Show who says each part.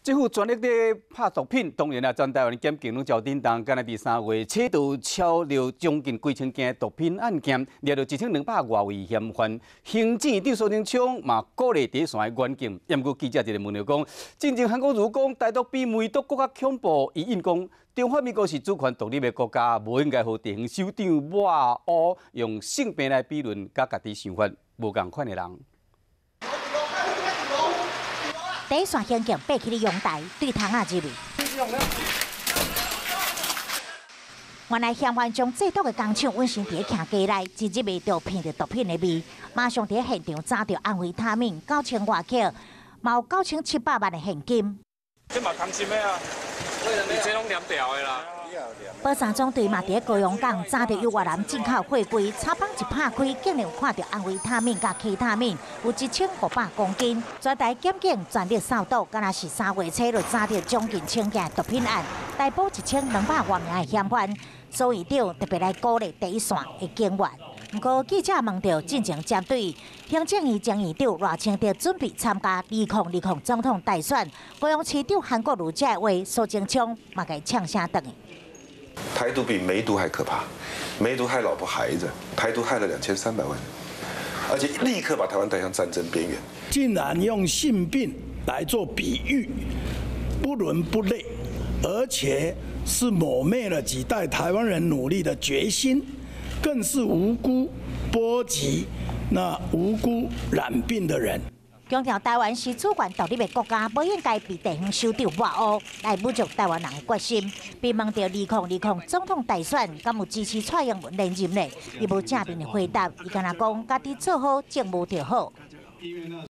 Speaker 1: 政府全力咧拍毒品，當然啊，全台灣檢警攏焦叮當，敢若佇3月初就抄著將近幾千件毒品案件，掠著1200外位嫌犯。行政院長蘇貞昌嘛鼓勵第一線的員警。毋過記者一个問著講，進前韓國瑜講台獨比梅毒閣較恐怖，伊應講中華民國是主權獨立的國家，無應該予地方首長抹烏，用性病來比論，佮家己想法無仝款的人。
Speaker 2: 第一線刑警爬起咧陽台，對窗仔入去。原來嫌犯將製毒的工廠隱身佇咧徛家內，一入去就聞著毒品的味，馬上佇現場抓著安非他命9000外克，嘛有9700萬的現金。
Speaker 3: 這嘛空心的啊，你這攏黏牢的啦。
Speaker 2: 保三總隊嘛佇咧高雄港抓著由越南進口貨櫃，草枋一拍開，竟然有看著安非他命佮 K 他命，有1500公斤。全台檢警全力掃毒，敢若是3月初就抓著將近千件毒品案，逮捕1200外名的嫌犯。蘇院長特別來鼓勵第一線的警員。毋過記者問著進前針對行政院前院長賴清德準備參加2020總統大選，高雄市長韓國瑜這話，蘇貞昌嘛共嗆聲轉去。
Speaker 4: 台獨比梅毒還可怕，梅毒害老婆孩子，台獨害了2300萬人，而且立刻把台灣帶向戰爭邊緣。
Speaker 5: 竟然用性病來做比喻，不倫不類，而且是抹滅了幾代台灣人努力的決心，更是無辜波及那無辜染病的人。
Speaker 2: 強調台灣是主權獨立的國家，無應該被地方首長抹烏來侮辱台灣人的決心。被問著2020總統大選，敢有支持蔡英文連任呢？伊無正面的回答，伊干焦講家己做好政務就好。